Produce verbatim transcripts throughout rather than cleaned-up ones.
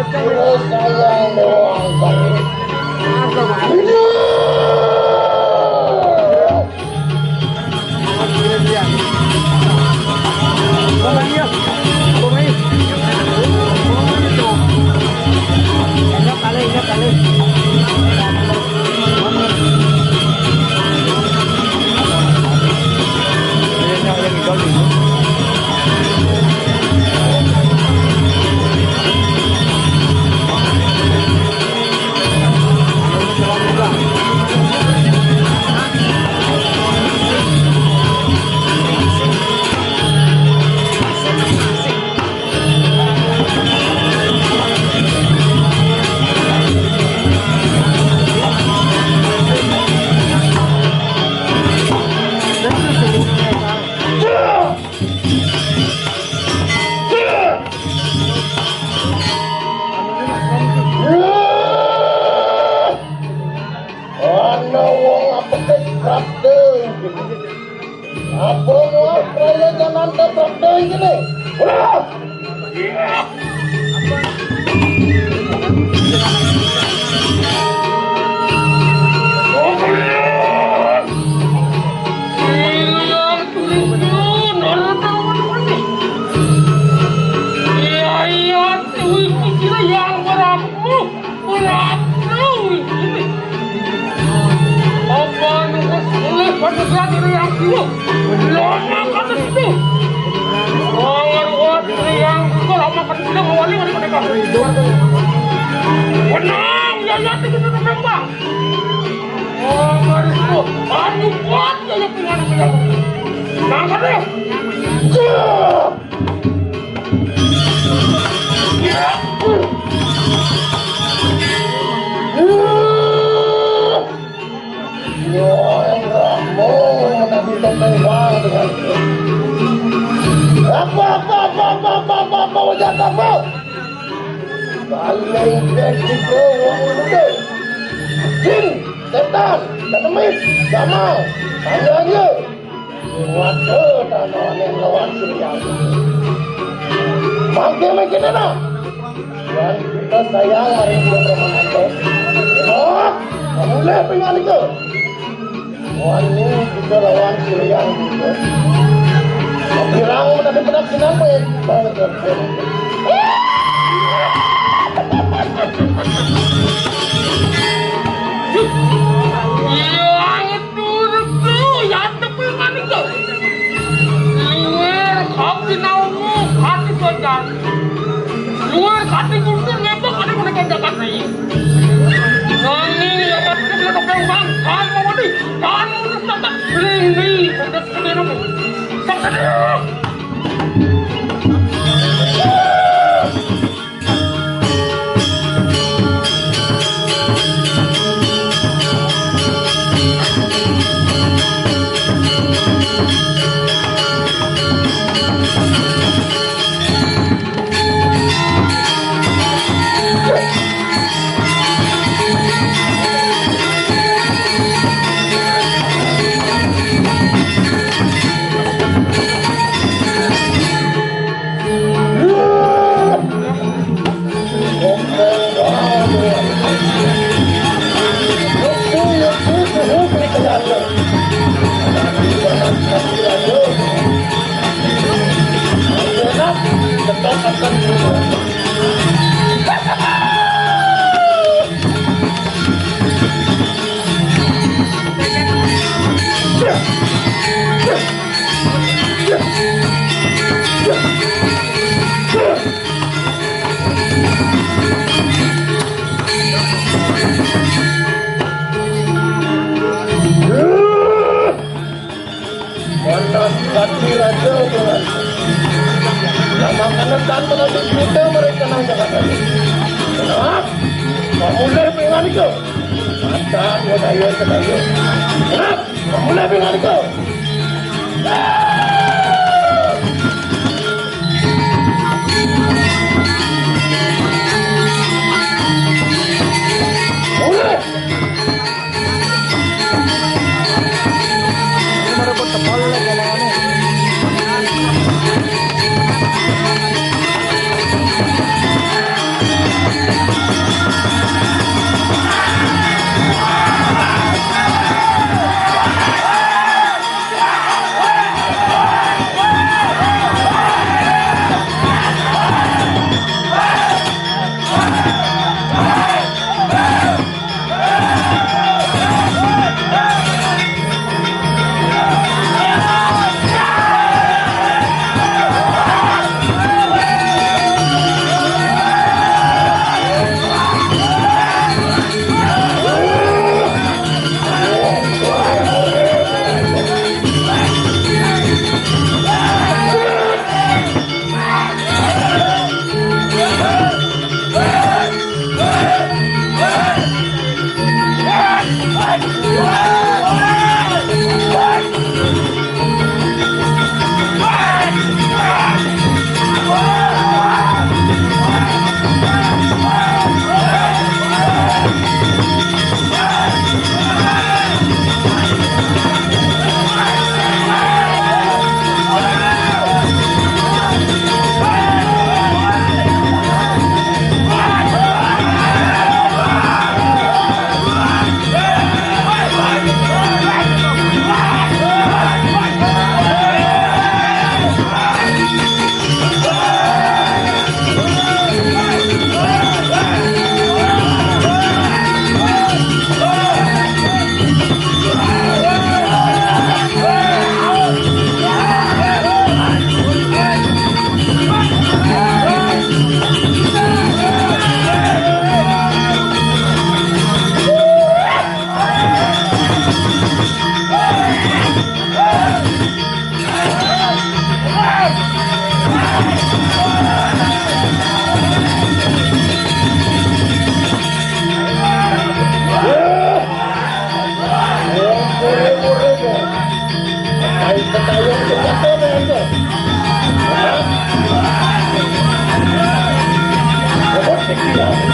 Terus saya doang. Ana wong apeke prapte. Apa muah praya jananta prapte iki ne? Ora! Iya, iya, Dewi Kucila yang meramu. Ora tau iki. Apa nunggu oleh pada saat ini yang dulu? Lama kata itu. Orang kuat yang dulu lama kata itu mewali mereka mereka. Menang ya ya itu itu tembak. Orang itu anu kuat ya ya pilihan pilihan. Nangkep deh. Apa, apa, apa, apa, apa, apa, apa, wajah apa? Paling baik itu wong itu. Jin, setan, ketemis, sama, tanya aja. Waduh, tanahnya lawan Suriah. Mangke mangke nana. Dan kita sayang hari ini sama Nato. Oh, mulai pengen itu. Wani kita lawan Suriah. Bilang mendapat bedak kenapa ya? Banget ya. Iya, angin turun tuh, ya. Luwih kabinaungu ati sojan. Luwih kati guntur ngebok ati menekan Jakarta. Nanging ya pasti dia topeng bang, kan mau di, kan mau tetap ringgi, udah kena nemu. Tak kena. Mana kati raja dengan yang makanan dan menanti kita mereka nang Jakarta. Nah, kamu leh pengen itu. Mantap, ya, ayo, ayo. Nah, kamu leh pengen itu. Ya,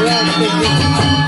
ya, sí, sí.